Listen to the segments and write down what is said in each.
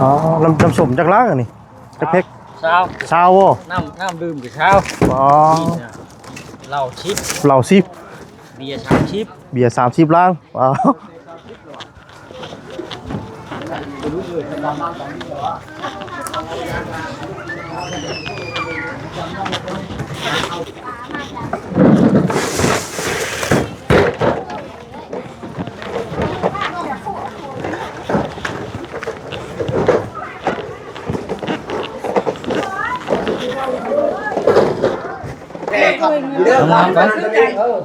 ອໍ ນ້ຳ ນ້ຳສົ້ມຈັກລັງອັນນີ້? ຈັກແພັກ? ຊາວ ຊາວບໍ່? ນ້ຳ ນ້ຳດື່ມກໍຊາວ. ອໍ ນີ້ນະ ເຫຼົ້າສິບ ເຫຼົ້າສິບ ເບຍສາມສິບ ເບຍສາມສິບລັງ. ວ້າວ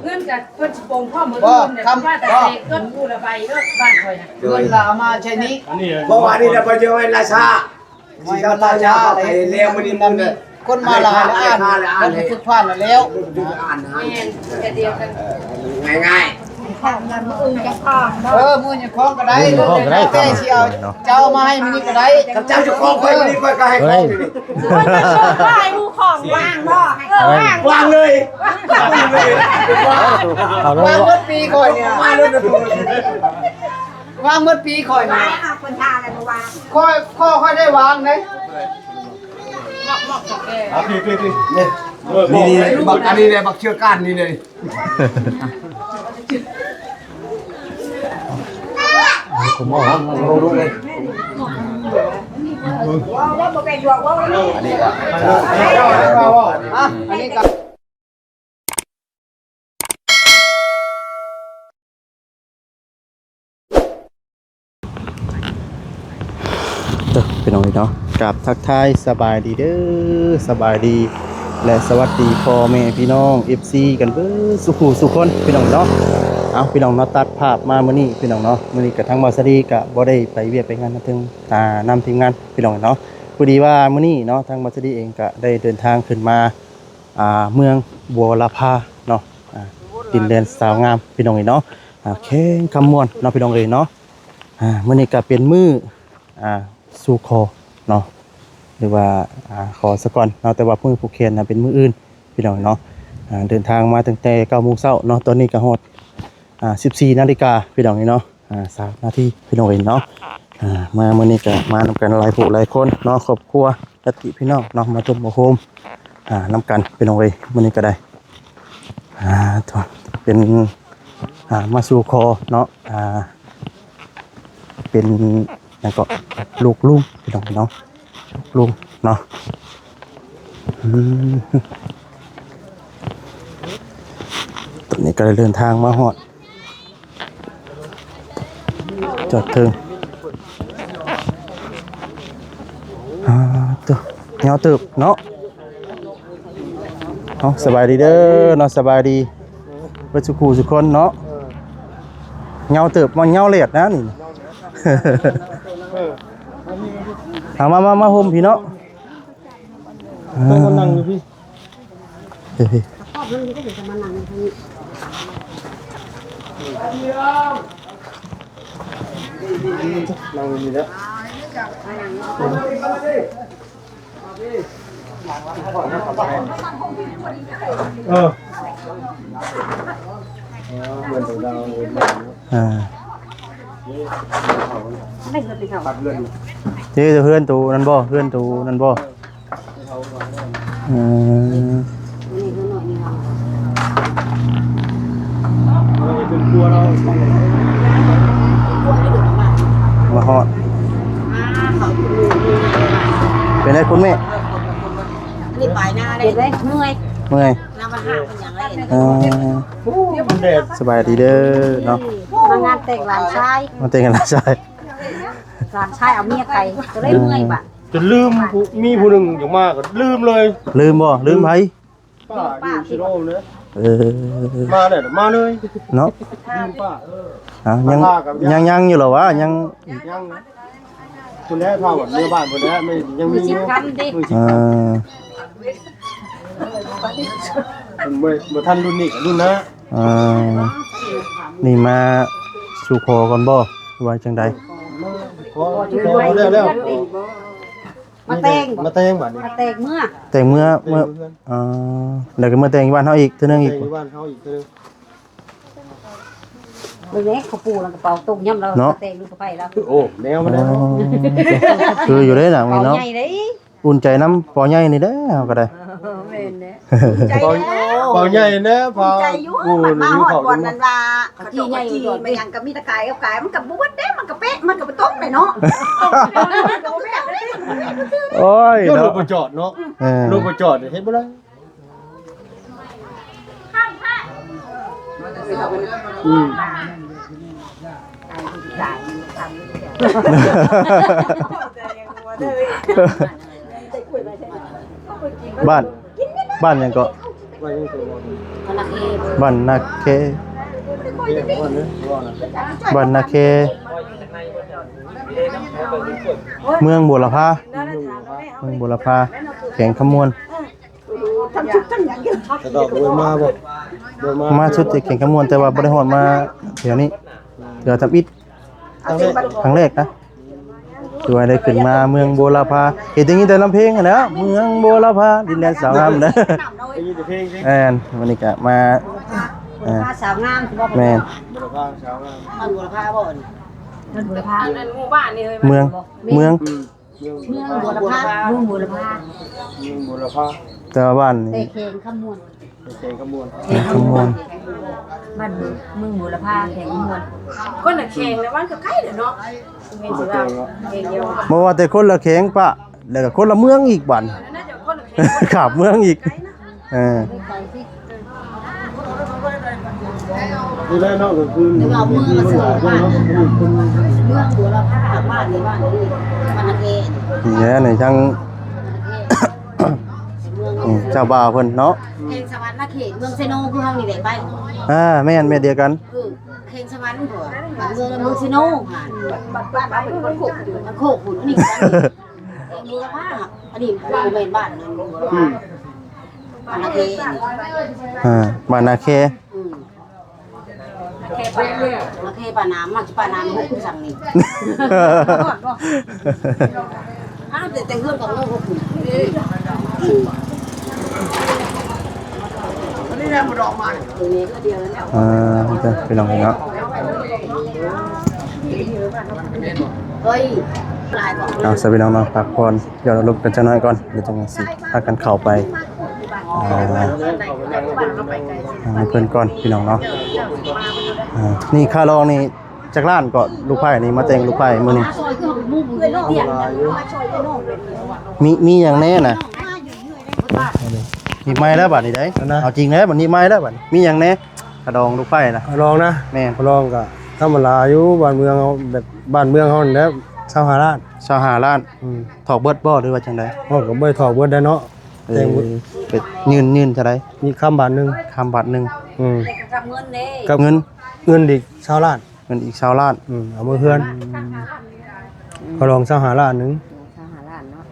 ເງິນກັບເພິ່ນຊິປົງພ້ອມໝົດ ບໍ່ ຄຳວ່າແຕ່ເງິນກູລະໃບເດີ ບ້ານຂ້ອຍນະ ເງິນລະເອົາມາໃຊ້ໜີ້ ເພາະວ່ານີ້ນະ ໄປເຈີໄວ້ລາຊາ ໄວ້ລາຊາ ໄປແລ້ວມື້ນີ້ ຄົນມາຫຼາຍ ອ່ານ ຄົນຖືກຜ່ານແລ້ວ ແມ່ນ ແຕ່ດຽວກັນ ງ່າຍໆ ເອີ ມື້ນີ້ຂອງກໍໄດ້ ມື້ນີ້ຂອງກໍໄດ້ ແຕ່ຊິເອົາ ເຈົ້າມາໃຫ້ມື້ນີ້ກໍໄດ້ ຄັນເຈົ້າຈະຂອງຂ້ອຍມື້ນີ້ ຂ້ອຍກໍໃຫ້ຂອງຢູ່ນີ້ ເພິ່ນຈະສົ່ງມາໃຫ້ໝູ່ຂອງ ວາງບໍ່? ເອີ ວາງ ວາງເລີຍ ວາງເລີຍ ເອົາເລີຍ ວາງໝົດປີຂ້ອຍນີ້ ວາງເລີຍ ວາງໝົດປີຂ້ອຍນີ້ ຂ້ອຍ ຂ້ອຍ ຂ້ອຍໄດ້ວາງເດ້ ມອບ ມອບໃຫ້ແກ ອ່ະ ພີ່ ພີ່ ພີ່ ນີ້ ນີ້ ນີ້ ບັກ ອັນນີ້ແຫຼະ ບັກເຊືອການນີ້ເດ້. ເດີ ພີ່ນ້ອງເອີຍເນາະ ກາບທັກທາຍສະບາຍດີເດີ ສະບາຍດີ ແລະ ສະຫວັດດີພໍ່ແມ່ພີ່ນ້ອງ ເອັຟຊີ ກັນເບິດສູ່ຜູ້ສູ່ຄົນ ພີ່ນ້ອງເນາະ. ເອົາ ພີ່ນ້ອງເນາະ ຕັດພາບມາມື້ນີ້ ພີ່ນ້ອງເນາະ ມື້ນີ້ກະທາງບ່າວສາລີກະບໍ່ໄດ້ໄປວຽກໄປງານນຳເທິງ ອ່າ ນຳທີມງານ ພີ່ນ້ອງເນາະ. ພໍດີວ່າມື້ນີ້ເນາະ ທາງບ່າວສາລີເອງກະໄດ້ເດີນທາງຂຶ້ນມາ ອ່າ ເມືອງບົວລະພາເນາະ ອ່າ ດິນແດນສາວງາມ ພີ່ນ້ອງເອີຍເນາະ ອ່າ ແຂວງຄຳມ່ວນເນາະ ພີ່ນ້ອງເອີຍເນາະ. ອ່າ ມື້ນີ້ກະເປັນມື້ ອ່າ ສູ່ຂໍເນາະ ຫຼືວ່າ ອ່າ ຂໍສາກ່ອນເນາະ ແຕ່ວ່າມື້ຜູກແຂນນະເປັນມື້ອື່ນ ພີ່ນ້ອງເນາະ. ອ່າ ເດີນທາງມາຕັ້ງແຕ່ເກົ້າໂມງເຊົ້າເນາະ ຕອນນີ້ກະຮອດ ອ່າ ສິບສີ່ນາລິກາ ພີ່ນ້ອງເອີຍເນາະ. ອ່າ ສາມນາທີ ພີ່ນ້ອງເອີຍເນາະ. ອ່າ ມາມື້ນີ້ກະມານຳກັນຫຼາຍຜູ້ຫຼາຍຄົນເນາະ ຄອບຄົວ ຍາດຕິພີ່ນ້ອງເນາະ ມາຕົມມາໂຮມ ອ່າ ນຳກັນ ພີ່ນ້ອງເອີຍ ມື້ນີ້ກະໄດ້ ອ່າ ເປັນ ອ່າ ມາສູ່ຂໍເນາະ ອ່າ ເປັນຫຍັງເກາະ ລູກລຸງ ພີ່ນ້ອງເນາະ ລູກລຸງເນາະ. ອືມ ຕອນນີ້ກະໄດ້ເດີນທາງມາຮອດ ຈອດເທິງ ອ່າ ໂຕ ຍາວເຕີບເນາະ. ເອົາ ສະບາຍດີເດີເນາະ ສະບາຍດີເບິດສູ່ຜູ້ສູ່ຄົນເນາະ. ຍາວເຕີບ ມັນຍາວແຫຼດນະນີ້. ເອີ ເອົາ ມາ ມາ ມາໂຮມພີ້ເນາະ. ເອີ ໄປກໍນັ່ງຢູ່ພີ້. ເອີ ນັ່ງຢູ່ພີ້ແຫຼະ. ເອີ ເອີ ເພື່ອນຂອງເຮົາ ເອີ ເອີ ເອີ ເຮືອນໂຕນັ້ນບໍ່? ເຮືອນໂຕນັ້ນບໍ່? ອືມ ມາຮອດ ເປັນໄດຄຸນແມ່? ອັນນີ້ປາຍນາເດ້ ເມື່ອຍ ເມື່ອຍ ນ້ຳມັນຫາກມັນຫຍັງເດ້. ເອີ ສະບາຍດີເດີເນາະ ມາງານແຕ່ງຫຼານຊາຍ ມາແຕ່ງຫຼານຊາຍ ຫຼານຊາຍເອົາເມຍໄປ ກໍເລີຍເມື່ອຍບາດ ຈົນລືມ ຜູ້ ມີຜູ້ໜຶ່ງຢາກມາກໍລືມເລີຍ. ລືມບໍ່? ລືມໃຜ? ປ້າຢູ່ຊິໂລເລີຍ. ເອີ ມາແລ້ວ ມາເລີຍເນາະ. ລືມປ້າ ເອີ ຍັງ ຍັງ ຍັງຢູ່ລະວະ? ຍັງ ຍັງນະ. ພຸ້ນແຫຼະ ຖ້າວ່າເມືອບ້ານພຸ້ນແຫຼະ ມັນຍັງມີຢູ່ ມື້ສິບຄ່ຳເດ້. ມື້ສິບຄ່ຳ ເອີ ເພິ່ນບໍ່ ບໍ່ທັນລຸ້ນນີ້ກໍລຸ້ນໜ້າ. ອ່າ ນີ້ມາສູ່ຂໍກ່ອນບໍ່ ຫຼືວ່າຈັ່ງໃດ? ຂໍ ຂໍແລ້ວ ແລ້ວ ມາແຕ່ງ ມາແຕ່ງບາດນີ້ ມາແຕ່ງເມືອ ແຕ່ງເມືອ ແຕ່ງເມືອ ເມືອ ເມືອ ອ່າ ແລ້ວກໍມາແຕ່ງຢູ່ບ້ານເຮົາອີກເທື່ອໜຶ່ງອີກ ແຕ່ງຢູ່ບ້ານເຮົາອີກເທື່ອໜຶ່ງ. ເບິ່ງແດ່ ເຂົາປູແລ້ວກະເປົາຕົກຍາມລາວ ເນາະ ສະແຕກລູກສະໃພ້ລາວ. ໂອ້ ແນວມັນເດ້ເນາະ ຄືຢູ່ເດ້ນະ ເປົາໃຫຍ່ເດ້. ອຸ່ນໃຈນຳເປົາໃຫຍ່ນີ້ແຫຼະ ເຮົາກະໄດ້. ແມ່ນແຫຼະ ເປົາ ເປົາໃຫຍ່ແດ່ ເປົາໃຫຍ່ຢູ່. ມັນມາຮອດບ່ອນນັ້ນວ່າ ເຂົາເຈົ້າກະຈີ່ມາຫຍັງກະມີແຕ່ກາຍກັບກາຍ ມັນກະບໍ່ເບິດເດ້ ມັນກະເປະ ມັນກະບໍ່ຕົກເດ້ເນາະ. ໂອ້ຍ ລົດບໍ່ຈອດເນາະ ເອີ ລົດບໍ່ຈອດເຮັດບໍ່ໄດ້. ອືມ ບ້ານ ບ້ານຫຍັງເກາະ? ບ້ານນາເຄ ບ້ານນາເຄ ເມືອງບົວລະພາ ເມືອງບົວລະພາ ແຂວງຄຳມ່ວນ. ມາສຸດແຕ່ແຂວງຄຳມ່ວນ ແຕ່ວ່າບໍ່ໄດ້ຮອດມາແຖວນີ້ ເທື່ອທຳອິດ ຄັ້ງແລກນະ ຖືວ່າໄດ້ຂຶ້ນມາເມືອງບົວລະພາ. ເຫັນໄດ້ຍິນແຕ່ລຳເພງຫັ້ນແຫຼ້ວ ເມືອງບົວລະພາ ດິນແດນສາວງາມເດີ. ໄດ້ຍິນແຕ່ເພງ ແມ່ນ ມື້ນີ້ກະມາ ບົວລະພາສາວງາມ ແມ່ນ ບົວລະພາສາວງາມ ບ້ານບົວລະພາບໍ່? ບ້ານບົວລະພາ ອັນ ອັນໝູ່ບ້ານນີ້ເຮີ້ຍ ເມືອງ ເມືອງ ເມືອງ ເມືອງບົວລະພາ ເມືອງບົວລະພາ ເມືອງບົວລະພາ ແຕ່ວ່າບ້ານນີ້ ແຕ່ແຂວງຄຳມ່ວນ ແຂວງຄຳມ່ວນ ແຂວງຄຳມ່ວນ ບ້ານເມືອງບົວລະພາ ແຂວງຄຳມ່ວນ. ຄົນລະແຂວງລະ ບ້ານກະໄກເດີເນາະ ບໍ່ແມ່ນຊິວ່າແຂວງດຽວ ບໍ່ວ່າແຕ່ຄົນລະແຂວງປະ ແລ້ວກະຄົນລະເມືອງອີກບາດ ໜ້າຈະຄົນລະແຂວງ ຂ້າມເມືອງອີກ. ເອີ ນີ້ແຫຼະເນາະ ກະຄື ແຕ່ວ່າເມືອງລະຊື່ບ້ານ ເມືອງບົວລະພາ ບ້ານນີ້ ບ້ານນີ້ ບ້ານນາເຄ ນີ້ແຫຼະ ນີ້ທາງ ເມືອງ ນີ້ເຈົ້າບ່າວເພິ່ນເນາະ ແຂວງສະຫວັນນະເຂດ ເມືອງເຊໂນ ຄືເຮົານີ້ແຫຼະໄປ. ອ່າ ແມ່ນ ແມ່ນດຽວກັນ ເອີ ແຂວງສະຫວັນພຸ້ນ ເມືອງ ເມືອງເຊໂນຫັ້ນ ບ້ານ ບ້ານເຮົາເປັນບ້ານໂຄກ ບ້ານໂຄກພຸ້ນ ອັນນີ້ ແຂວງບົວລະພາ ອັນນີ້ບໍ່ແມ່ນບ້ານນະ ອືມ ບ້ານນາເຄ ອ່າ ບ້ານນາເຄ ອືມ ນາເຄປານາມ ນາເຄປານາມ ມາຊິປານາມຫົກຄືສັງນີ້ ອ້າວ ແຕ່ ແຕ່ເຮືອນກະຫົກຄື ອ່າ ພີ່ນ້ອງເນາະ ເອີຍ ເອົາຊະພີ່ນ້ອງເນາະ ພັກຜ່ອນ ດຽວລົມກັນຈັກໜ້ອຍກ່ອນ ດຽວຈັ່ງຊິພາກັນເຂົ້າໄປ ອ່າ ຫາເພິ່ນກ່ອນພີ່ນ້ອງເນາະ. ອ່າ ນີ້ຄ່າລອງນີ້ຈັກລ້ານເກາະ ລູກໃພ້ນີ້ ມາແຕ່ງລູກໃພ້ມື້ນີ້? ມີ ມີຫຍັງແດ່ນະ? ນີ້ໃໝ່ແລ້ວບາດນີ້ໄດ໋ ເອົາຈິງແລ້ວບາດນີ້ ໃໝ່ແລ້ວບາດນີ້ ມີຫຍັງແດ່? ຄ່າດອງລູກໃພ້ນະ ຄ່າດອງນະ ແມ່ນ ຄ່າດອງກະທຳມະດາຢູ່ ບ້ານເມືອງເຮົາ ແບບບ້ານເມືອງເຮົານີ້ແຫຼະ ຊາວຫ້າລ້ານ ຊາວຫ້າລ້ານ ອືມ ຖອກເບິດບໍ່ ຫຼືວ່າຈັ່ງໃດ? ໂອ້ ກະບໍ່ໄດ້ຖອກເບິດໄດ໋ເນາະ ແຕ່ງ ເອີ ເປັນ ຍື່ນ ຍື່ນເທົ່າໃດ? ມີຄຳບາດໜຶ່ງ ຄຳບາດໜຶ່ງ ອືມ ກັບເງິນເດ້ ກັບເງິນ ເງິນອີກຊາວລ້ານ ເງິນອີກຊາວລ້ານ ອືມ ເອົາມາເຮືອນ ອືມ ຄ່າດອງຊາວຫ້າລ້ານໜຶ່ງ ຊາວຫ້າລ້ານເນາະ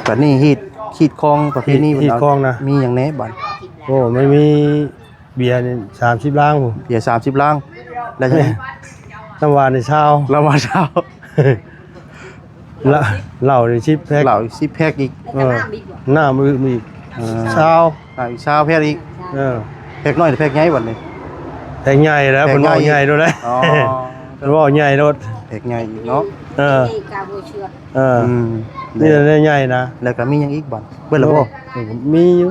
ບາດນີ້ຮີດ ຮີດຄອງປະເພນີ ຮີດຄອງນະ ມີຫຍັງແດ່ບາດ? ໂອ້ ມັນມີ ເບຍນີ້ສາມສິບລັງພຸ້ນ ເບຍສາມສິບລັງ ແລ້ວຈັ່ງໃດ? ນ້ຳຫວານນີ້ຊາວ ນ້ຳຫວານຊາວ ເຫຼົ້ານີ້ສິບແພັກ ເຫຼົ້າສິບແພັກອີກ ເອີ ນ້ຳອີກ ເອີ ຊາວ ນ້ຳອີກຊາວແພັກອີກ ເອີ ແພັກນ້ອຍແພັກໃຫຍ່ບັດນີ້ ແພັກໃຫຍ່ແລ້ວ ເພິ່ນເວົ້າໃຫຍ່ໂລດແຫຼະ ອໍ ເພິ່ນເວົ້າໃຫຍ່ໂລດ ແພັກໃຫຍ່ອີກເນາະ ເອີ ເອີ ອືມ ມີແຕ່ແນວໃຫຍ່ນະ ແລ້ວກະມີຫຍັງອີກບັດ ເບິດແລ້ວບໍ່? ມີຢູ່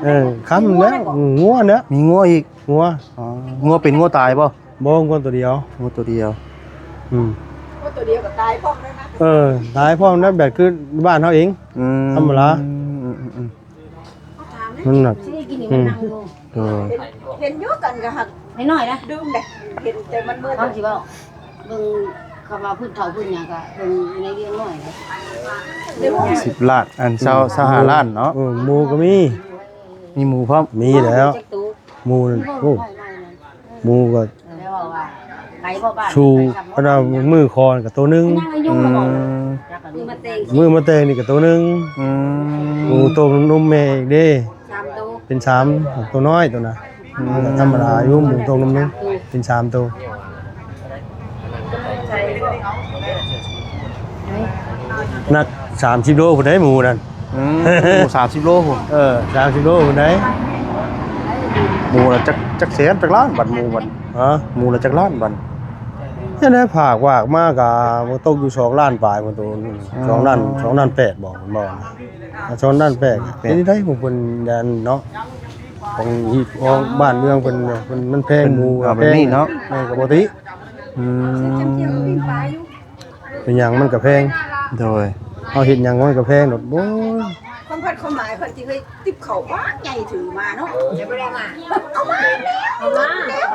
ເອີ ຄຳແລ້ວ ງົວເນາະ ມີງົວອີກ ງົວ ອໍ ງົວເປັນງົວຕາຍບໍ່? ບໍ່ ງົວໂຕດຽວ ງົວໂຕດຽວ ອືມ ງົວໂຕດຽວກະຕາຍພ້ອມເລີຍນະ ເອີ ຕາຍພ້ອມນະ ແບບຄືບ້ານເຮົາເອງ ອືມ ທຳມະດາ ອືມ ອືມ ມັນແບບ ອືມ ໂດຍ ເຫັນຢູ່ກັນກະຫັກ ນ້ອຍໆນະ ດຶງເດ້ ເຫັນແຕ່ມັນເມີ ເຮົາຊິເວົ້າ ເບິ່ງ ຄຳວ່າພື້ນເຖົ້າພື້ນຫຍັງກະເບິ່ງໃນວຽງນ້ອຍເດ້ ສິບລ້ານ ອັນ ຊາວ ຊາວຫ້າລ້ານເນາະ ເອີ ໝູກະມີ ມີໝູພ້ອມ ມີແລ້ວ ໝູນັ້ນ ໂອ້ ໝູກະ ຊູ ອັນນ່າ ມື້ຄອນກະໂຕໜຶ່ງ ອືມ ມື້ມາແຕ່ງນີ້ກະໂຕໜຶ່ງ ອືມ ໝູຕົ້ມນົມແມ່ອີກເດ້ ສາມໂຕ ເປັນສາມ ໂຕນ້ອຍໂຕນະ ອືມ ທຳມະດາຢູ່ ໝູຕົ້ມນົມໜຶ່ງ ເປັນສາມໂຕ ໜັກສາມສິບໂລພຸ້ນເດ້ ໝູນັ້ນ ອືມ ໝູສາມສິບໂລພຸ້ນ ເອີ ສາມສິບໂລພຸ້ນເດ້ ໝູລະຈັກ ຈັກແສນ ຈັກລ້ານ ບັດໝູບັດ ຮະ ໝູ່ລະຈັກລ້ານບັດ? ຈັ່ງໃດ ພາກວາກມາກະຕົກຢູ່ສອງລ້ານປາຍພຸ້ນໂຕ ສອງລ້ານ ສອງລ້ານແປດບໍ ເພິ່ນເວົ້ານະ ສອງລ້ານແປດ ແປດ ເປັນຈັ່ງໃດຂອງເພິ່ນ ອັນເນາະ ຂອງຮີດຂອງບ້ານເມືອງເພິ່ນ ເພິ່ນ ມັນແພງ ໝູ່ກະແພງເນາະ ເອີ ກະບໍ່ຕິ ອືມ ເປັນຫຍັງມັນກະແພງ ໂດຍ ເຮົາເຮັດຫຍັງມັນກະແພງໂລດ ໂອ້ຍ ຄວາມຄາດຄວາມໝາຍເພິ່ນຊິເຄີຍຕິບເຂົ້າບ້ານໃຫຍ່ຖືມາເນາະ ເອົາມາແລ້ວ ເອົາມາແລ້ວ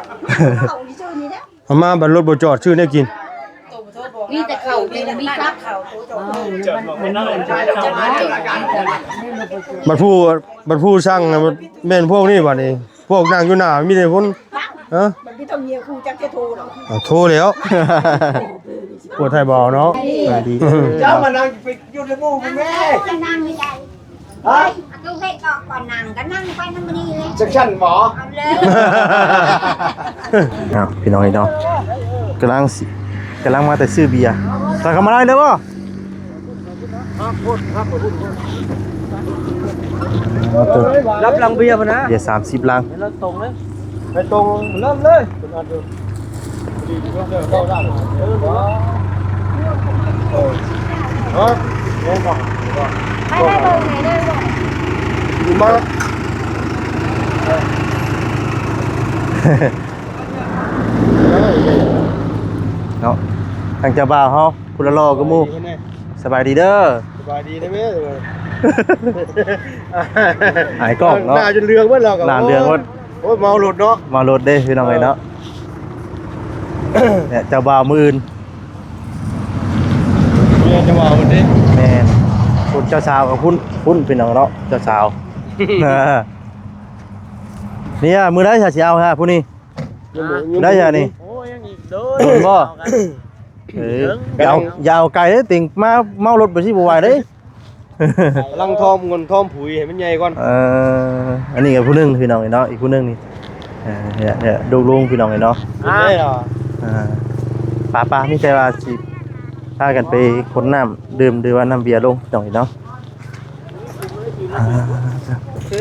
ເອົາມາບັດລົດບໍ່ຈອດ ຊື້ແນວກິນ ມີແຕ່ເຂົ້າ ມີກັບ ບັດຜູ້ ບັດຜູ້ສັ່ງນະ ແມ່ນພວກນີ້ບັດນີ້ ພວກນັ່ງຢູ່ໜ້າມີແຕ່ຄົນ ຮະ ມັນມີແຕ່ເມຍຄູຈັກຈະໂທດອກ ໂທແລ້ວ ປວດໄທບໍ່ເນາະ ສະບາຍດີ ເຈົ້າມານັ່ງຢູ່ໃນໝູ່ພຸ້ນແມ່ ນັ່ງໃຫຍ່ ຮະ ເອົາເຮັດອອກກ່ອນ ນັ່ງກະນັ່ງໄປນຳມື້ນີ້ແຫຼະ ຈັກຊັ້ນບໍ ເອົາເລີຍ ອ້າວ ພີ່ນ້ອງເອີຍເນາະ ກຳລັງຊິ ກຳລັງມາແຕ່ຊື້ເບຍ ໃສ່ເຂົ້າມາໄດ້ເລີຍບໍ່? ຮັບຫຼັງເບຍພຸ້ນນະ ເບຍສາມສິບລັງ ເຮັດລັງຕົງເລີຍ ໄປຕົງເລີ່ມເລີຍ ໄປໄດ້ເບິ່ງ ໄປໄດ້ເບິ່ງ ມາ ເນາະ ທາງເຈົ້າບ່າວເຮົາ ຜູ້ຫຼໍ່ໆກວ່າໝູ່ ສະບາຍດີເດີ ສະບາຍດີເດີແມ່ ອາຍກ້ອງເນາະ ໜ້າຈົນເຫຼືອງເບິດແລ້ວ ໜ້າເຫຼືອງເບິດ ໂອ້ຍ ເມົາລົດເນາະ ເມົາລົດເດ້ພີ່ນ້ອງເອີຍເນາະ ເອີ ເຈົ້າບ່າວມື້ອື່ນ ເຈົ້າບ່າວເດ້ ແມ່ນ ພຸ້ນເຈົ້າສາວກັບພຸ້ນ ພຸ້ນພີ່ນ້ອງເນາະ ເຈົ້າສາວ ເມຍ ມື້ໃດຊິເອົາຫາຜູ້ນີ້? ໄດ້ຫຍັງນີ້ ໂອ້ ຍັງອີກໂດນ ໂດນບໍ່? ເອີ ຢ່າເອົາ ຢ່າເອົາໄກເດ້ ເຕັງມາເມົາລົດໄປຊິບໍ່ໄຫວເດ້ ກຳລັງທອມເງິນທອມຜຸຍໃຫ້ມັນໃຫຍ່ກ່ອນ ເອີ ອັນນີ້ກະຜູ້ໜຶ່ງພີ່ນ້ອງເອີຍເນາະ ອີກຜູ້ໜຶ່ງນີ້ ເອີ ເອີ ລຸງໆ ພີ່ນ້ອງເອີຍເນາະ ອ່າ ເປັນໄດລະ ອ່າ ປາໆ ມີແຕ່ວ່າຊິພາກັນໄປຂົນນ້ຳດື່ມ ຫຼືວ່ານ້ຳເບຍລົງພີ່ນ້ອງເອີຍເນາະ ອ່າ ເອີ.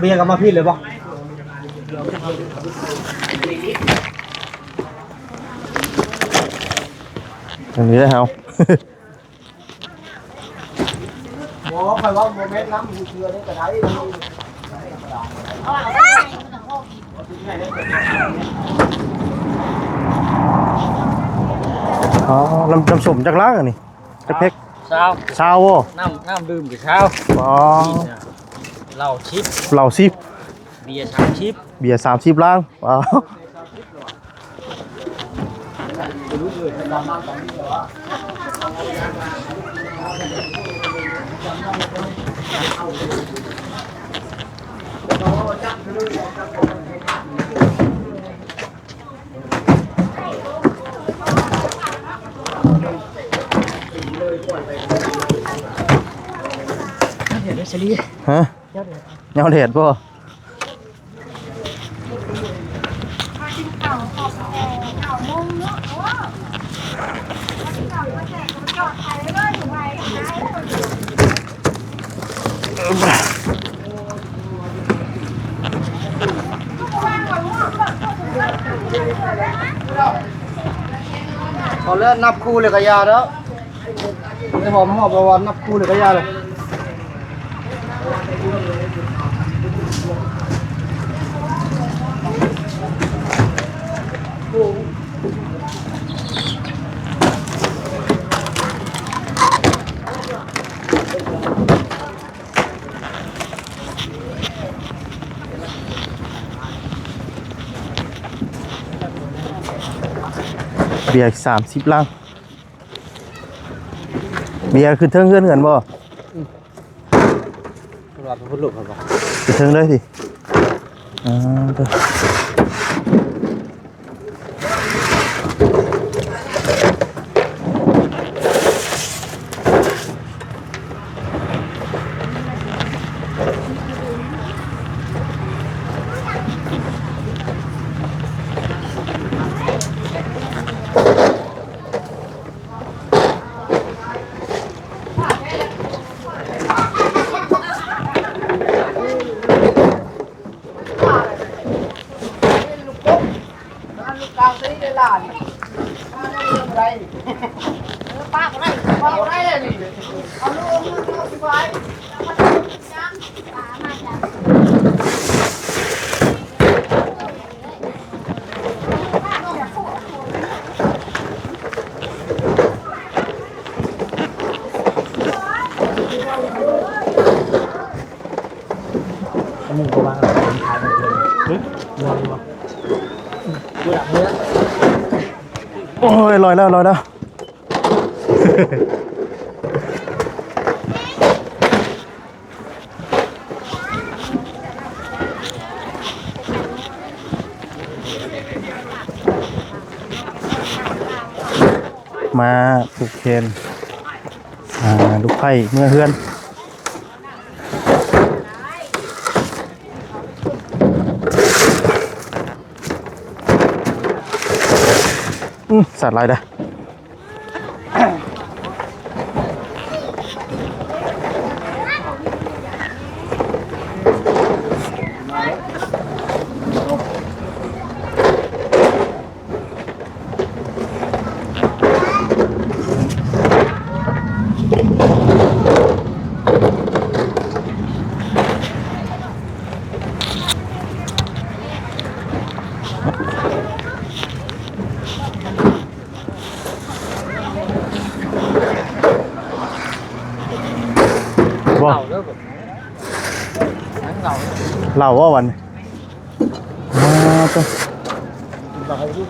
ເບຍກະມາພີ້ເລີຍບໍ່? ອັນນີ້ເຮົາ ບໍ່ ຂ້ອຍເວົ້າບໍ່ແມ່ນນຳ ເທື່ອນີ້ກະໄດ້ ອໍ ນ້ຳ ນ້ຳສົ້ມຈັກລັງອັນນີ້? ຈັກເພັກ? ຊາວ ຊາວບໍ່? ນ້ຳ ນ້ຳດື່ມກະຊາວ ອໍ ເຫຼົ້າສິບ ເຫຼົ້າສິບ ເບຍສາມສິບ ເບຍສາມສິບລັງ ວ້າວ. ຮະ? ຍາວແດດບໍ່? ເອົາແລ້ວ ນັບຄູ່ແລ້ວກະຢ່າເດີ. ໄດ້ຫອມຮອບແລ້ວວ່ານັບຄູ່ເລີຍກະຢ່າເລີຍ. ເ ເບຍສາມສິບລັງ. ເບຍຂຶ້ນເທິງເຮືອນກັນບໍ່? ອືມ ເພິ່ນວ່າເພິ່ນລົງເພິ່ນວ່າ ຂຶ້ນເທິງເລີຍຕິ. ອ່າ ເດີ. ໂອ້ຍ ລອຍແລ້ວ ລອຍແລ້ວ. ມາຜູກແຂນ ອ່າ ລູກໃພ້ເມືອເຮືອນ. ອືມ ສາດຫຼາຍເດີ້. ບໍ່ ເຫຼົ້າເດີ້ ເຫຼົ້າ ເຫຼົ້າບໍ່ວັນນີ້? ອ່າ ໂຕ ເຫຼົ້າຢູ່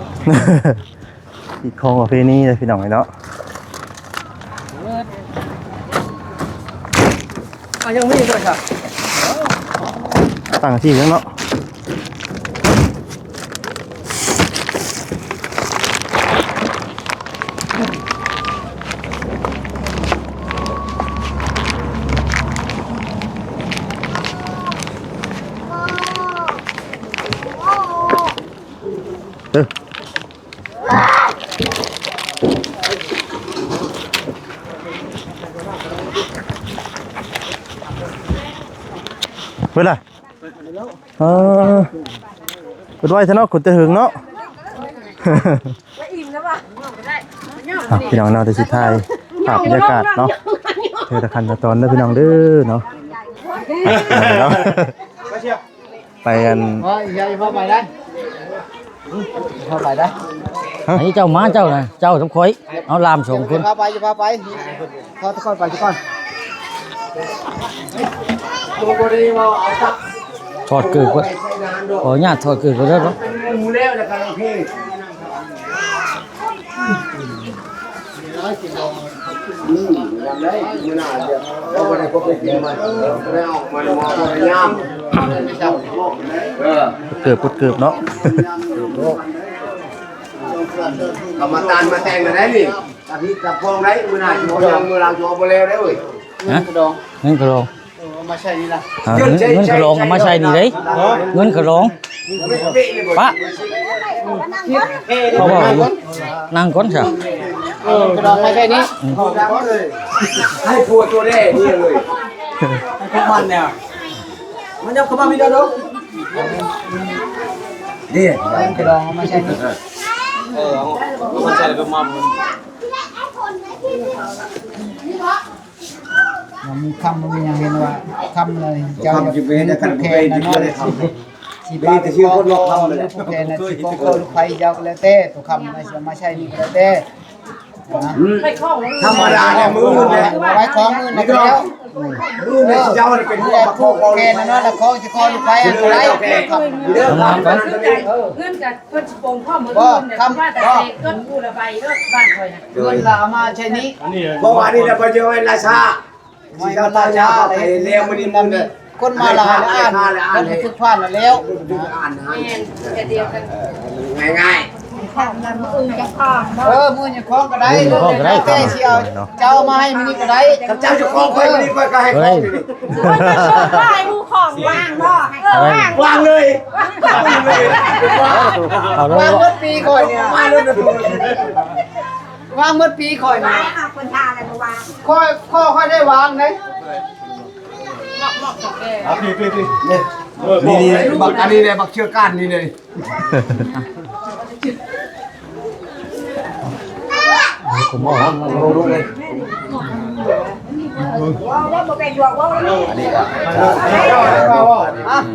ຮີດຄອງປະເພນີເດີ້ ພີ່ນ້ອງເອີຍເນາະ. ອ່ະ ຍັງມີບໍ່ຊະ? ຕັ້ງທີ່ຍັງເນາະ. ເອີ ເວລາ ເອີ ເປີດໄວ້ແທ້ເນາະ ຄົນແຕ່ເຫິງເນາະ. ອ່ະ ພີ່ນ້ອງເນາະ ດຽວຊິຖ່າຍພາບບັນຍາກາດເນາະ ເທື່ອລະຂັ້ນລະຕອນເດີ້ ພີ່ນ້ອງເດີ້ເນາະ. ອ່ະ ພີ່ນ້ອງເນາະ ໄປອັນ ເອີ ຢ່າ ຢ່າພາໄປໄດ້ ພາໄປໄດ້. ຮະ? ອັນນີ້ເຈົ້າມາ ເຈົ້ານະ ເຈົ້າກັບຂ້ອຍ ເອົາຫຼານສອງຄົນ ພາໄປ ພາໄປ ພາທຸກຄົນໄປທຸກຄົນ. ຖອດເກີບກ່ອນ ຂໍອະນຸຍາດຖອດເກີບກ່ອນເດີ້. ອືມ ຍາມໃດ ມື້ໜ້າເດີຍວ ເຮົາບໍ່ໄດ້ພົບໄດ້ກິນມັນ ບໍ່ໄດ້ອອກມາ ມາພະຍາຍາມ ເອີ ເກີບ ເກີບເນາະ ກຳມະຕານມາແຕ່ງກັນໄດ້ນີ້ ອາທິດກັບພອງໄດ້ ມື້ໜ້າຊິບໍ່ຍັງ ມື້ຫຼັງຊິບໍ່ແລ້ວໄດ້ເວີຍ. ຮະ? ເງິນກະດອງ ເງິນກະດອງ ເອີ ມາໃສ່ນີ້ລະ ອ່າ ເງິນ ເງິນກະດອງເອົາມາໃສ່ນີ້ເດ້ ເງິນກະດອງ ປະ ເຂົາເວົ້າຢູ່ ນັ່ງກ່ອນຊະ ເອີ ກະດອງມາໃສ່ນີ້ ອືມ ໃຫ້ຜົວຕົວແດ່ນີ້ເລີຍ ໃຫ້ພວກມັນແນວ ມັນຍັບເຂົ້າມາພີ່ເດີ ເດ້ ກະດອງມາໃສ່ນີ້ ເອີ ເອົາ ເອົາມາໃສ່ແລ້ວກໍມາ ມັນມີຄຳ ມັນມີຫຍັງ ເຫັນວ່າຄຳເລີຍ ເຈົ້າ ຄຳຊິໄປເຮັດໃຫ້ກັນ ບໍ່ເຄີຍໄດ້ຄຳ ຊິບາດ ຊິຂໍລູກໃພ້ເຈົ້າກໍແລ້ວແຕ່ ຕົວຄຳຊິມາໃຊ້ນີ້ກໍແລ້ວແຕ່ ທຳມະດາແຫຼະ ມື້ອື່ນແຫຼະ ໄວ້ຂອງມື້ອື່ນແລ້ວ ດອກ ມື້ນີ້ເຈົ້າເປັນຜູ້ປະຄອງ ແມ່ນເນາະ ລະຂອງຊິຂໍລູກໄຟອັນໃດ ເດີ ເງິນກັບເພິ່ນຊິປົງພ້ອມໝົດ ເງິນກັບວ່າແຕ່ເກີດຜູ້ລະໃບເດີ ບ້ານຂ້ອຍນະ ເງິນລະເອົາມາໃຊ້ໜີ້ ເພາະວ່ານີ້ລະບໍ່ເຈີໄວ້ລາຊາ ຊິເຈົ້າລາຊາໄປແລ້ວ ມື້ນີ້ມັນ ຄົນມາຫຼາຍລະອ່ານ ເພິ່ນຖືກຜ່ານລະແລ້ວ ອ່ານໃຫ້ ແມ່ນ ແຕ່ດຽວກັນ ງ່າຍໆ ເອີ ມື້ນີ້ຂອງກໍໄດ້ ມື້ນີ້ຂອງກໍໄດ້ ແຕ່ຊິເອົາ ເຈົ້າມາໃຫ້ມື້ນີ້ກໍໄດ້ ຄັນເຈົ້າຈະຂໍຂ້ອຍມື້ນີ້ ຂ້ອຍກໍໃຫ້ຂອງຢູ່ນີ້ ເອີ ໃຫ້ໝູ່ຂອງວາງບໍ່ ໃຫ້ເຂົາວາງ ວາງເລີຍ ວາງເລີຍ ວາງເບິດປີຂ້ອຍນີ້ ວາງເບິດປີ ວາງເບິດປີຂ້ອຍນີ້ ຂ້ອຍ ຂ້ອຍ ຂ້ອຍໄດ້ວາງເດ້ ນີ້ ນີ້ ນີ້ ບັກ ອັນນີ້ແຫຼະ ບັກເຊືອການນີ້ເດ້ ອັ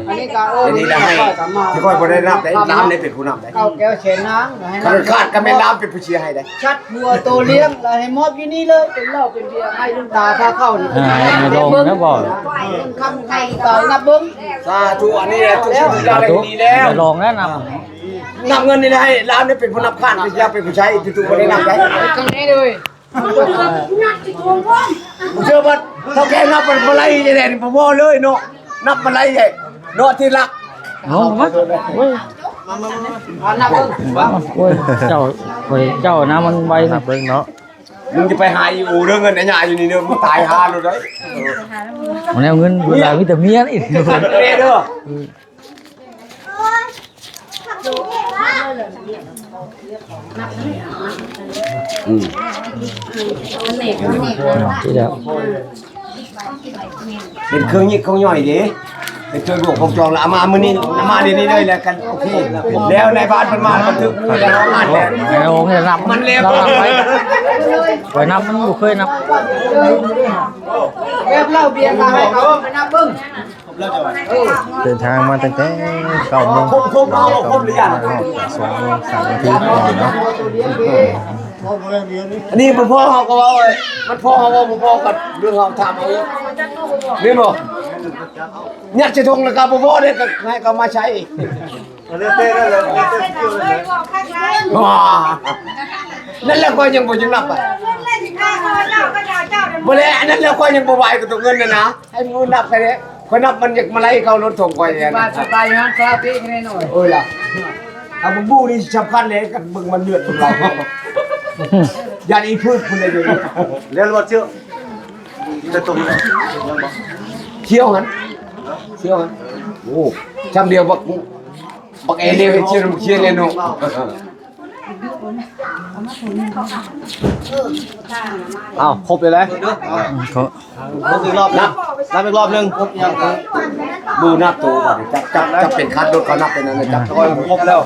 ນນີ້ກໍ ອັນນີ້ກໍ ເອີ ອັນນີ້ກໍໃຫ້ ທີ່ຂ້ອຍບໍ່ໄດ້ນັບໄດ້ ລາມໄດ້ເປັນຜູ້ນຳໄດ້ ເກົ້າແກ້ວແສນນາງ ຄັນຂາດກໍແມ່ນລາມເປັນຜູ້ເຊຍໃຫ້ໄດ້ ຊັດຫົວໂຕລ້ຽງ ແລ້ວໃຫ້ມອບຢູ່ນີ້ເລີຍ ເປັນເຫຼົ້າເປັນເບຍໃຫ້ລຸງຕາພາເຂົ້ານີ້ ອ່າ ໃຫ້ລອງແລ້ວບໍ່ ຄຳໄທຕາຍນັບເບິ່ງ ສາທຸ ອັນນີ້ແຫຼະ ທຸກສິ່ງທຸກຢ່າງໄດ້ດີແລ້ວ ລອງແລ້ວນຳ ນັບເງິນນີ້ແຫຼະ ໃຫ້ລາວນີ້ເປັນຜູ້ນັບຂາດ ຢ່າເປັນຜູ້ໃຊ້ ທຸກໆບໍ່ໄດ້ນັບໄດ້ ເຈົ້າແກ້ນັບມັນບໍ່ໄລ່ແດ່ນີ້ ບໍ່ພໍເລີຍເນາະ ນັບບໍ່ໄລ່ແດ່ເນາະ ທີ່ລັກ ເອົາມາ ໂອ້ຍ ມາ ມາ ມາ ມາ ໂອ້ຍ ເຈົ້າ ເຈົ້ານະມັນໄວ ນັບເບິ່ງເນາະ ມຶງຈະໄປຫາອີອູເດີ ເງິນໄອ້ຫຍ້າຢູ່ນີ້ເດີ ມຶງຕາຍຫາໂລດເດີ ບໍ່ແນວເງິນເວລາມີແຕ່ເມຍນີ້ ເດີ ອືມ ທີ່ແລ້ວ ເປັນເຄື່ອງຍິກຂອງຍ່ອຍເດ້ ເປັນເຄື່ອງບວກຂອງຈອງ ລະເອົາມາມື້ນີ້ ເອົາມາດຽວນີ້ເລີຍ ແລ້ວກັນ ໂອເຄ ແລ້ວນາຍບ້ານເພິ່ນມາບັນທຶກມື້ແລ້ວ ເຮົາອ່ານແລ້ວ ໂອ້ຍ ລະນັບ ມັນແລ້ວ ລະນັບໄວ້ ຂ້ອຍນັບມັນບໍ່ເຄີຍນັບ ແບບເຫຼົ້າເບຍກໍໃຫ້ເຂົາໄປນັບເບິ່ງ ເດີນທາງມາຕັ້ງແຕ່ເກົ້າໂມງ ຄົບ ຄົບ ເອົາຄົບຫຼືຍັງ ຮອດສອງໂມງສາມນາທີເນາະ ອັນນີ້ບໍ່ພໍເຮົາກໍເວົ້າ ມັນພໍເຮົາເວົ້າບໍ່ພໍກັນ ເລື່ອງເຮົາຖາມເອົາເອງ ແມ່ນບໍ່? ຍັດໃສ່ຖົງແລ້ວກໍບໍ່ພໍເດ້ ກໍໃຫ້ເຂົາມາໃຊ້ ແລ້ວແຕ່ນັ້ນແຫຼະ ແລ້ວແຕ່ຊິເອົາແລ້ວ ນັ້ນແຫຼະ ຂ້ອຍຍັງບໍ່ຢາກນັບໄປ ບໍ່ແລະ ອັນນັ້ນແຫຼະ ຂ້ອຍຍັງບໍ່ໄຫວກັບຕົວເງິນນັ້ນນະ ໃຫ້ໝູ່ນັບໄປເດ້ ຂ້ອຍນັບມັນຢາກມາໄລ່ເຂົ້າລົດຖົງຂ້ອຍແດ່ ບາດສະໄຕມັນຊາວປີກແນ່ໜ້ອຍ ໂອ້ຍລະ ເອົາບຸ້ງບູນີ້ສຳຄັນເດ້ ກັນເບິ່ງມັນເລືອດມັນໄຫຼ ຢ້ານອີພືດພຸ້ນເດ້ ແລ້ວບໍ່ເຊື່ອ ແຕ່ຕົງ ຂຽວຫັ້ນ ຂຽວຫັ້ນ ໂອ້ ຊ່ຳດຽວບັກ ບັກເອເນວເຮັດເຊື່ອນຳຂຽນແລ້ວເນາະ. ອ້າວ ຄົບເລີຍເດ້ ອືມ ເຂົາ ນັບອີກລອບໜຶ່ງ ນັບ ນັບອີກລອບໜຶ່ງ ບໍ່ນັບໂຕ ຈັບ ຈັບ ຈັບເປັນຄັດລົດ ເຂົານັບເປັນອັນນັ້ນ ຈັບ ຄົບແລ້ວ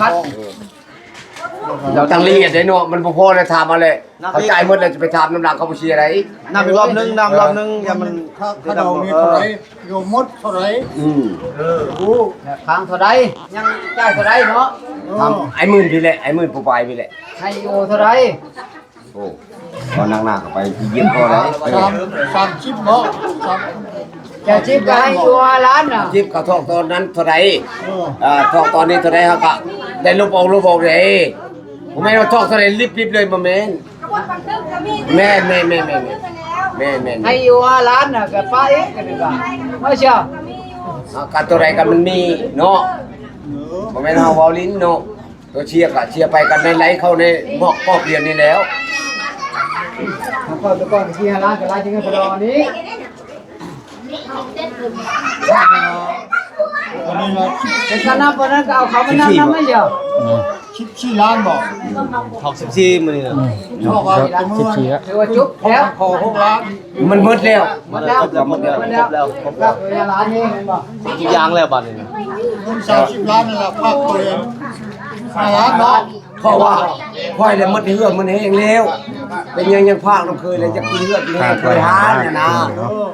ເຈົ້າຕັ້ງລະອຽດເດ້ເນາະ ມັນບໍ່ພໍແລ້ວ ຖາມມາແລ້ວ ນັບອີກ ເຂົາຈ່າຍໝົດແລ້ວ ຈະໄປຖາມນຳຫຼັງເຂົາບໍ່ເສຍໃດ໋ ນັບອີກລອບໜຶ່ງ ນັບລອບໜຶ່ງ ຢ່າມັນ ເຂົາເຈົ້າມີເທົ່າໃດ ໂຍມໝົດເທົ່າໃດ ອືມ ເອີ ຮູ້ ຄ້າງເທົ່າໃດ ຍັງຈ່າຍເທົ່າໃດເນາະ ເອີ ຖາມອ້າຍໝື່ນພີ້ແຫຼະ ອ້າຍໝື່ນຜູ້ປາຍພີ້ແຫຼະ ໃຫ້ໂອເທົ່າໃດ ໂອ້ ເອົາໜັກໜາເຂົ້າໄປ ຊິຢ້ຽມພໍໄດ້ ສາມ ສາມສິບເນາະ ສາມ ເຈົ້າສິບກໍໃຫ້ຢູ່ຫ້າລ້ານນະ ສິບເຂົາທອກຕອນນັ້ນເທົ່າໃດ ເອີ ເອີ ທອກຕອນນີ້ເທົ່າໃດ ເຮົາກໍໄດ້ລົບອອກ ລົບອອກເດ້ ບໍ່ແມ່ນວ່າທອກເທົ່າໃດລິບໆເລີຍ ບໍ່ແມ່ນ ແມ່ນໆໆໆ ແມ່ນໆ ໃຫ້ຢູ່ຫ້າລ້ານນະ ກໍປະອີກ ກໍດີກວ່າ ເອົາຊະ ເອົາ ກໍຕົວໃດກໍມັນມີເນາະ ບໍ່ແມ່ນເຮົາເວົ້າຫຼິ້ນເນາະ ຕົວເຊຍກໍເຊຍໄປ ກໍໄດ້ໄລ່ເຂົ້າໃນໝອກປອກດຽວນີ້ແລ້ວ ເອົາກ່ອນ ແຕ່ກ່ອນກໍສີ່ຫ້າລ້ານ ກໍໄລ່ທີ່ເງິນພະດອງອັນນີ້ ອັນນີ້ນະ ແຕ່ກໍນັບ ອັນນັ້ນກໍເອົາເຂົ້າມານັບນຳມັນດຽວ ອືມ ສິບສີ່ລ້ານບໍ່? ອືມ ທອກສິບສີ່ມື້ນີ້ນະ ອືມ ທອກສິບສີ່ລະ ຖືວ່າຈົບແລ້ວ ຂໍຫົກລ້ານ ມັນໝົດແລ້ວ ໝົດແລ້ວ ໝົດແລ້ວ ໝົດແລ້ວ ຄົບແລ້ວ ຄົບແລ້ວ ທຸກຢ່າງແລ້ວບັດນີ້ ເງິນສາມສິບລ້ານນັ້ນລະ ພາກຕົວເອງຫ້າລ້ານເນາະ ເພາະວ່າຂ້ອຍໄດ້ໝົດເຫື່ອໝົດແຮງແລ້ວ ເປັນຫຍັງຍັງພາກນຳເຄີຍແລ້ວ ຢາກກິນເຫື່ອກິນແຮງເຄີຍຮ້ານນະ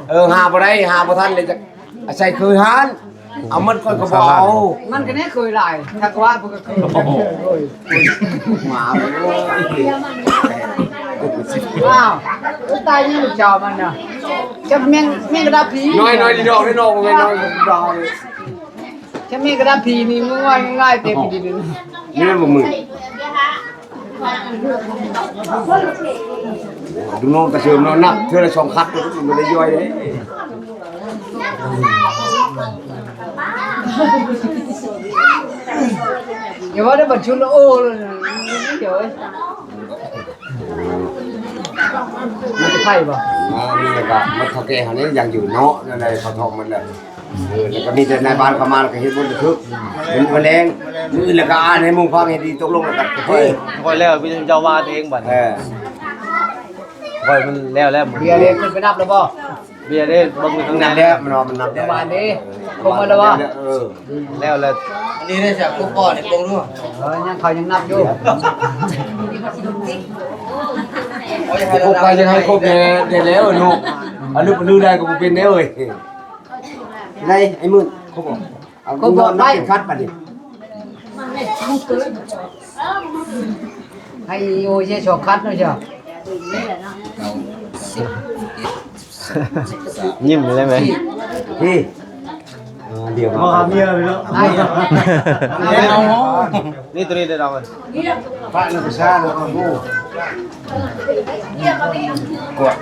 ເອີ ຫາບໍ່ໄດ້ ຫາບໍ່ທັນແລ້ວ ຢາກອາໄສເຄີຍຮ້ານ ເອົາໝົດຂ້ອຍກໍບໍ່ເອົາ ມັນກໍແນ່ເຄີຍຫຼາຍ ຖ້າກະວ່າເພິ່ນກໍເຄີຍ ໂອ້ຍ ໝາ ໂອ້ຍ ອ້າວ ຕາຍຍັງເຈົ້າມັນນະ ຈະແມ່ນ ແມ່ນກະດາຜີ ນ້ອຍໆ ດອກນ້ອຍໆ ບໍ່ແມ່ນນ້ອຍ ຈະແມ່ນກະດາຜີນີ້ ງ່າຍໆ ເຕັມທີ່ນີ້ ນີ້ບໍ່ມື້ ລູກນ້ອງກະເສີມເນາະ ນັບເທື່ອລະສອງຄັນ ມັນບໍ່ໄດ້ຍ່ອຍເດ້. ຢ່າວ່າແຕ່ບັນຊຸນລະໂອ້ ດຽວ ມັນຈະໄປບໍ່? ມານີ້ລະກະມັນເຖົ້າແກ່ເຮົານີ້ຍັງຢູ່ເນາະ ແນວໃດເຂົາທ້ອງໝົດແລ້ວ ເອີ ລະກະມີແຕ່ນາຍບ້ານເຂົ້າມາລະກະເຮັດບົດລະທຶກ ເປັນມະແລງ ມື້ອື່ນລະກະອ່ານໃຫ້ໝູ່ຟັງໃຫ້ດີ ຕົກລົງລະກະ ຂ້ອຍ ຂ້ອຍແລ້ວ ມີແຕ່ເຈົ້າວ່າເອງບັດນີ້ ເອີ ຂ້ອຍມັນແລ້ວແລ້ວ ເບຍເດ້ ຂຶ້ນໄປນັບລະບໍ່? ເບຍເດ້ ເບິ່ງທາງນັ້ນແລ້ວ ມັນວ່າມັນນັບແລ້ວ ເມື່ອວານເດ້ ຄົບໝົດລະບໍ່? ເອີ ແລ້ວລະ ອັນນີ້ໄດ້ຈາກຄົບບໍ່ນີ້ ເບິ່ງດູ ເອີ ຍັງ ເຂົາຍັງນັບຢູ່ ຄົບໄປຍັງໃຫ້ຄົບແດ່ ແດ່ແລ້ວເນາະ ອະລຶບອະລືໄດ້ກະບໍ່ເປັນແດ່ເອີຍ ໄດ້ ໄອ້ໝື່ນ ຄົບບໍ່? ເອົາ ຄົບບໍ່ ນອນນັບເຂັມຂັດບັດນີ້ ໃຫ້ໂອເຄ ຊອກຄັດເນາະເຈົ້າ ຍິ້ມໄດ້ໄໝ? ພີ່ ເອີ ດຽວ ມາຫາເມຍເລີຍເນາະ ນີ້ໂຕນີ້ໄດ້ດອກ ປະນຳປະຊາເນາະ ໂອ້ ກວດ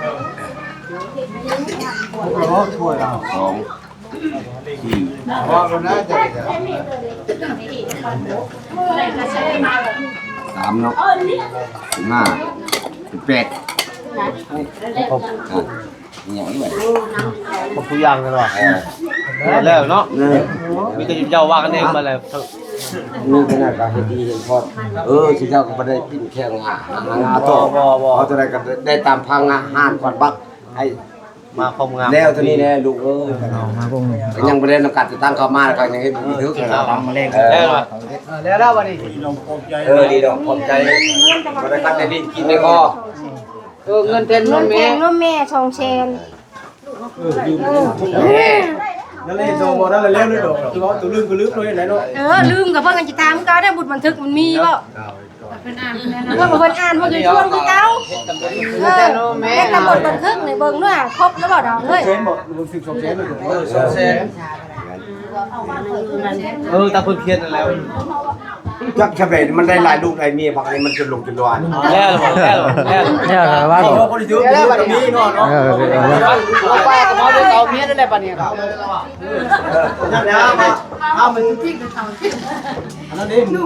ສອງ ສີ່ ສາມເນາະ ຫ້າ ແປດ ຄົບ ອ່ະ ອີຫຍັງອີກບັດນີ້ ຄົບທຸກຢ່າງແລ້ວເນາະ ເອີ ແລ້ວເນາະ ເອີ ມີແຕ່ເຈົ້າວ່າກັນເອງບັດແລ້ວ ນີ້ຂະໜາດການເຮັດດີເຮັດພ້ອມ ເອີ ຊິເຈົ້າກະບໍ່ໄດ້ປິ່ນແຂ່ງຫາ ຫາຕໍ່ ບໍ່ ບໍ່ ເອົາເທົ່າໃດກະໄດ້ຕາມພາງານ ຫານກວາດບັກ ໃຫ້ ມາຄວາມງາມ ແລ້ວເທົ່ານີ້ແຫຼະລູກເອີຍ ເອົາມາເບິ່ງ ກະຍັງບໍ່ໄດ້ນຳກັນຕິດຕັ້ງເຂົ້າມາ ກະຍັງເຮັດບໍ່ຖືກ ເອີ ເອີ ແລ້ວ ແລ້ວບັດນີ້ ເອີ ດີດອກຂອບໃຈ ບໍ່ໄດ້ຄັດໄດ້ຫຼິ້ນກິນໄດ້ພໍ ເອີ ເງິນແທນ ເງິນແທນນົມແມ່ ນົມແມ່ ສອງແສນ ເອີ ນັ້ນແຫຼະ ສອງບໍ່ນັ້ນແຫຼະ ແລ້ວເລີຍດອກ ຄືວ່າໂຕລືມກະລືມເນາະ ເຮັດໄດເນາະ ເອີ ລືມກະເພິ່ນກະຊິຖາມຄືເກົ່າ ບຸດບັນທຶກມັນມີບໍ່? ເພິ່ນອ່ານ ເພິ່ນກະຊວນຄືເກົ່າ ເອີ ແຕ່ລະບົດບັນທຶກນີ້ເບິ່ງເນາະ ຄົບລະບໍ່ດອກເອີຍ ເອີ ຕາມເພິ່ນຂຽນນັ້ນແຫຼະ ຈັກຊະເບດ ມັນໄດ້ຫຼາຍລູກຫຼາຍເມຍ ບັກອັນນີ້ມັນຈົນລູກຈົນຫຼານ ແລ້ວລະບໍ່ ແລ້ວລະບໍ່ ແລ້ວລະບໍ່ ແລ້ວລະບໍ່ ເອີ ເອົາໄປເອົາເອົາເມຍນັ້ນແຫຼະບັດນີ້ ເອີ ນັ້ນແຫຼະ ເອົາມັນ ອັນນັ້ນເດ້ ເອີ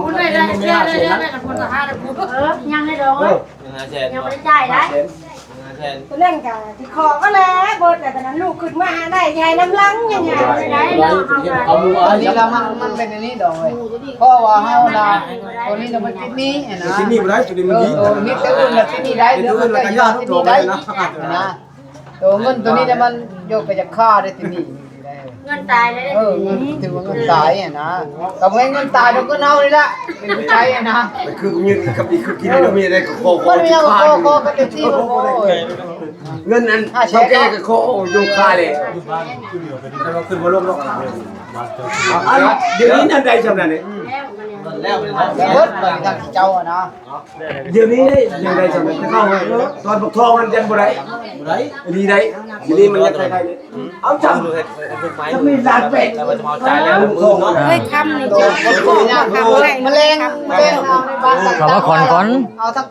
ຍັງໃຫ້ດອກເອີຍ ຍັງຫ້າແສນ ຍັງບໍ່ໄດ້ຈ່າຍໄດ້ ຫ້າແສນ ໂຕນັ້ນກະຊິຂໍກໍແລ້ວ ເບິດແລ້ວ ຕອນນັ້ນລູກຂຶ້ນມາຫາໄດ້ ຍາຍນຳຫຼັງ ຍາຍ ຍາຍໄດ້ເນາະ ເອົາໝູ່ ອັນນີ້ລະມັນ ມັນເປັນອັນນີ້ດອກເອີຍ ເພາະວ່າເຮົາລະ ໂຕນີ້ລະມັນຕິດໜີ້ຫັ້ນນະ ຕິດໜີ້ບໍ່ໄດ້ ໂຕນີ້ມັນດີ ເອີ ໂຕນີ້ແຕ່ອື່ນລະຕິດໜີ້ໄດ້ ເລື່ອງອື່ນລະກະຢ່າ ໂຕນີ້ຕິດໜີ້ໄດ້ ໂຕນີ້ລະມັນ ໂຍກກະຢາກຂ້າໄດ້ຕິດໜີ້ ເງິນຕາຍແລ້ວເດ້ ເອີ ເງິນ ຖືວ່າເງິນຕາຍຫັ້ນນະ ກະບໍ່ແມ່ນເງິນຕາຍດອກ ເງິນເຮົານີ້ລະ ເປັນຜູ້ໃຊ້ຫັ້ນນະ ຄືເງິນກັບອີກຄືກິນແລ້ວມີໄດ້ກະຂໍ ມັນມີຫຍັງກະຂໍ ຂໍກັນເຕັມທີ່ ໂອ້ຍ ເງິນອັນເຖົ້າແກ່ກະຂໍໂຍກຄາເລີຍ ແຕ່ວ່າຂຶ້ນບໍ່ລົງດອກ ອັນດຽວນີ້ນັ້ນໄດ້ຊ່ຳນັ້ນນີ້ ແລ້ວ ແລ້ວ ເບິດບັດນີ້ທາງເຈົ້າຫັ້ນນະ ດຽວນີ້ຍັງໄດ້ຊ່ຳນັ້ນ ແຕ່ເຂົາຕອນບັກທອງຫັ້ນຍັງບໍ່ໄດ້ ບໍ່ໄດ້ ອັນນີ້ໄດ້ ດຽວນີ້ມັນຍັງໄດ້ ເອົາຈ້ຳ ຈະມີລ້ານແປດ ແລ້ວມັນຈະມາຈ່າຍແລ້ວມື້ອື່ນເນາະ ເອີຍ ຄຳນີ້ ມະແລງ ມະແລງ ເອົາທັງ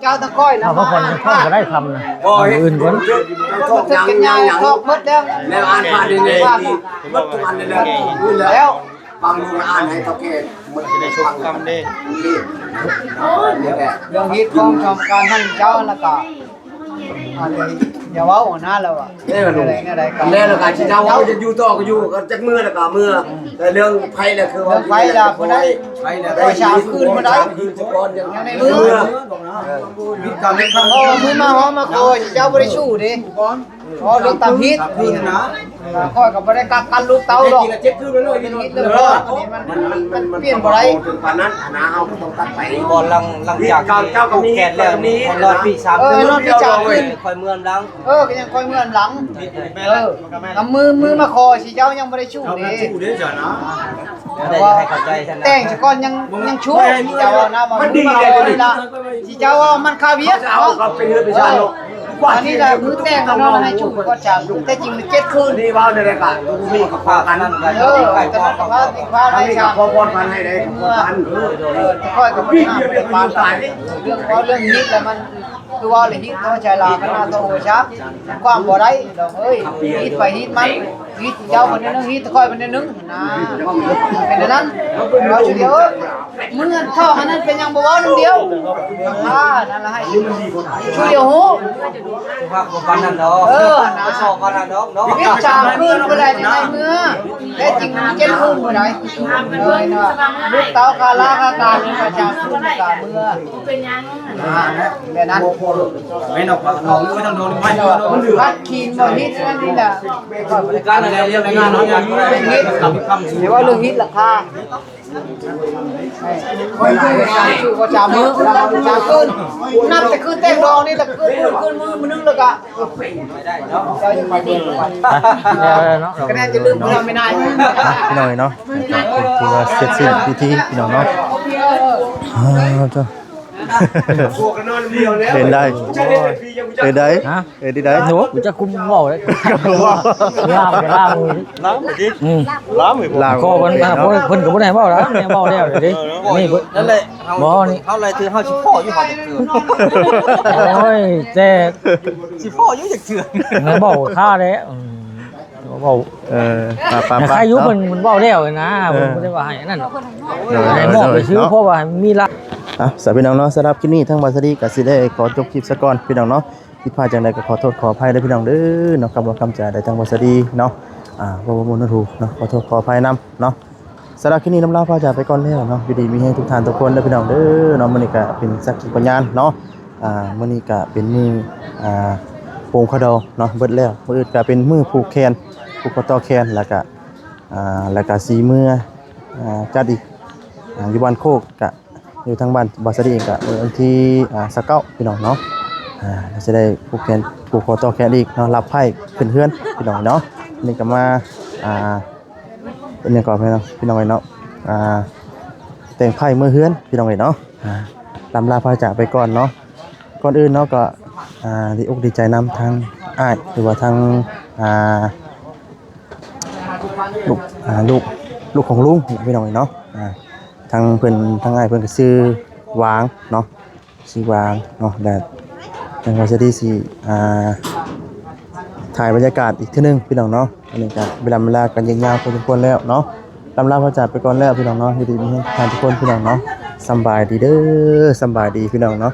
ເຈົ້າທັງຂ້ອຍນະ ເອົາພັກຜ່ອນກ່ອນກະໄດ້ຄຳນະ ມື້ອື່ນກ່ອນ ເຮັດກິນຫຍ້າ ທອກໝົດແລ້ວ ແລ້ວອ່ານຜ່ານນີ້ ໝົດທຸກອັນນີ້ແລ້ວ ແລ້ວ ຟັງລູກອ່ານໃຫ້ເຖົ້າແກ່ ມັນຈະໄດ້ຊົມຄຳເດ້ ເລື່ອງຮີດຄອງກຳການທັງເຈົ້າ ລະກະ ອັນນີ້ຢ່າເວົ້ານະລະວ່າ ເອີ ແນວໃດ ແນວໃດກະ ແລ້ວລະກະຊິເຈົ້າເວົ້າຈະຢູ່ຕໍ່ກະຢູ່ ກະຈັກເມື່ອລະກະເມື່ອ ແຕ່ເລື່ອງໄພລະຄືວ່າ ເລື່ອງໄພລະບໍ່ໄດ້ ໄພລະໄດ້ສາມຄືນບໍ່ໄດ້ ສາມຄືນສະກ່ອນ ຍັງ ຍັງໄດ້ເມື່ອ ເມື່ອ ເອີ ມີການເຮັດທຳ ເອີ ມື້ມາເຮົາມາຂໍ ເຈົ້າບໍ່ໄດ້ສູ້ເດ້ ຂໍເລື່ອງຕາມຮີດ ສາມຄືນນະ. ຂ້ອຍກໍບໍ່ໄດ້ກັກກັນລູກເຕົ້າດອກ ເຮັດເລື່ອງຄອບອັນນີ້ ມັນ ມັນ ມັນປ່ຽນບໍ່ໄດ້ ເຖິງປານນັ້ນນະ ເຮົາກໍຕ້ອງຕັດໄປ ບໍ່ ຫຼັງ ຫຼັງຈາກທີ່ຜູກແຂນແລ້ວນີ້ ຮອດປີສາມ ເອີ ຮອດປີສາມ ຄ່ອຍເມືອນຫຼັງ ເອີ ກໍຍັງຄ່ອຍເມືອນຫຼັງ ເອີ ເອົາມື ມືມາຂໍຊິເຈົ້າຍັງບໍ່ໄດ້ຊູ້ເດ້ ແຕ່ງຊະກ່ອນຍັງ ຍັງຊູ້ ຊິເຈົ້າເວົ້ານະ ວ່າມືມາຂໍນີ້ລະ ຊິເຈົ້າວ່າມັນຄາວຽກເນາະ ເອົາເປັນເຮືອນເປັນຊານເນາະ ອັນນີ້ລະມື້ແຕ່ງເນາະ ໃຫ້ຈູດກ່ອນສາມຄືນ ແທ້ຈິງມັນເຈັດຄືນ ນີ້ເວົ້າໃນລາຍການ ມີກັບພາກັນ ເອີ ແຕ່ມັນກໍພາ ພາໄດ້ຊາ ຂໍພອນພັນໃຫ້ໄດ້ ຂໍພອນພັນ ເອີ ຂ້ອຍກໍບໍ່ໄດ້ປານໃດ ເລື່ອງເວົ້າເລື່ອງຮີດແລ້ວມັນ ຄືເວົ້າແລ້ວຮີດເນາະ ໃຈລາວມັນໜ້າໂຕຊາ ຄວາມບໍ່ໄດ້ດອກເອີຍ ຮີດໄປຮີດມັນ ຮີດເຈົ້າຄົນໜຶ່ງ ຮີດຂ້ອຍຄົນໜຶ່ງນະ ເປັນອັນນັ້ນ ເວົ້າຜູ້ດຽວ ມື້ນັ້ນທ້ອງອັນນັ້ນເປັນຫຍັງບໍ່ເວົ້ານຳດຽວ ອ່າ ນັ້ນລະໃຫ້ຜູ້ດຽວຮູ້ ພາກບໍ່ປານນັ້ນດອກ ເອີ ນະ ຊອກປານນັ້ນດອກເນາະ ວິດສາມຄືນບໍ່ໄດ້ໃນເມືອ ແທ້ຈິງມັນເຈັດຄືນບໍ່ໄດ້ ເອີ ເນາະ ລູກເຕົ້າຄາລາຄາການປະຈຳຄືນກະເມືອ ເປັນຫຍັງ ອ່າ ແບບນັ້ນ ແມ່ນອອກປາກນອກ ຫຼືວ່າທາງນອກນີ້ ພັດຂີນບໍ່ຮີດນັ້ນນີ້ນະ ການແລ້ວເລື່ອງງານເຮົາຢາກ ແຕ່ວ່າເລື່ອງຮີດລາຄາ ໄປຢູ່ສາມມື້ສາມຄືນ ນັບແຕ່ຄືນແຕ່ງດອງນີ້ລະ ຄືນມື້ ຄືນມື້ມື້ໜຶ່ງລະກະ ໄປໄດ້ເນາະ ໄປໄດ້ ໄປໄດ້ ເອີເນາະ ກະແນນຈະລືມເຮົາໄມ່ໄດ້ ພີ່ນ້ອງເອີຍເນາະ ຖືວ່າເສັດສິ້ນພິທີພີ່ນ້ອງເນາະ ອ່າ ເຈົ້າ เป็นได้ ฮะ เป็นได้ โอ้ กูจะคุมเว้าเลย ลามไปลามเลย ลามไปดิ อืม ลามไป ลาม ข้อมัน เนาะ เพิ่นก็บ่ได้เว้าแล้ว แม่เว้าแล้วเด้ นี่เพิ่น นั่นแหละ เฮา บ่ นี่ เฮาไล่ถือเฮาสิพ้ออยู่บ่จักเทื่อ โอ้ย แต่ สิพ้ออยู่จักเทื่อ แม่เว้าค่าแหละ อืม เว้า เออ ปะ ปะ ใครอยู่ ปะ เพิ่น เพิ่นเว้าแล้วนะ เออ เพิ่นบ่ได้ว่าให้อันนั้นดอก โดย ให้มอบไปซื้อ โดย เนาะ เพราะว่ามีละ อ่ะ สำหรับพี่น้องเนาะ สำหรับคลิปนี้ทางบ่าวสาลีก็สิได้ขอจบคลิปซะก่อนพี่น้องเนาะ ผิดพลาดจั่งใดก็ขอโทษขออภัยเด้อพี่น้องเด้อเนาะ คำว่าคำจาใดทางบ่าวสาลีเนาะ อ่า บ่ บ่ม่วนหูเนาะ ขอโทษขออภัยนำเนาะ สำหรับคลิปนี้ลำลาพระจากไปก่อนแล้วเนาะ อยู่ดีมีแฮงทุกท่านทุกคนเด้อพี่น้องเด้อเนาะ มื้อนี้ก็เป็นสักขีพยานเนาะ อ่า มื้อนี้ก็เป็นมื้อ อ่า ปงขะดองเนาะ เบิดแล้ว มื้ออื่นก็เป็นมื้อผูกแขน ผูกข้อต่อแขน แล้วก็ อ่า แล้วก็สิเมือ อ่า จัดอีก อ่า อยู่บ้านโคก ก็อยู่ทางบ้านบ่าวสาลีเองก็มื้อวันที่ อ่า ซาวเก้า พี่น้องเนาะ อ่า ก็สิได้ผูกแขน ผูกข้อต่อแขนอีกเนาะ รับไพร่ขึ้นเฮือนพี่น้องเนาะ นี่ก็มา อ่า เป็นหยังก่อนพี่น้อง พี่น้องเนาะ อ่า แต่งไพร่เมือเฮือนพี่น้องเนาะ ອ່າ ລຳລາພາຈາກໄປກ່ອນເນາະ ກ່ອນອື່ນເນາະກໍ ອ່າ ດີອົກດີໃຈນຳທັງອ້າຍ ຫຼືວ່າທັງ ອ່າ ລູກ ອ່າ ລູກ ລູກຂອງລຸງພີ່ນ້ອງເນາະ ອ່າ ທັງເພິ່ນ ທັງອ້າຍເພິ່ນກໍຊື່ຫວາງເນາະ ຊື່ຫວາງເນາະ ແລະ ທາງເຮົາຈະໄດ້ຊິ ອ່າ ຖ່າຍບັນຍາກາດອີກເທື່ອໜຶ່ງພີ່ນ້ອງເນາະ ອັນນີ້ກໍເວລາ ເວລາກໍຍາວພໍສົມຄວນແລ້ວເນາະ ລຳລາພາຈາກໄປກ່ອນແລ້ວພີ່ນ້ອງເນາະ ຢູ່ດີມີແຮງທຸກທ່ານທຸກຄົນພີ່ນ້ອງເນາະ ສຳບາຍດີເດີ ສຳບາຍດີພີ່ນ້ອງເນາະ.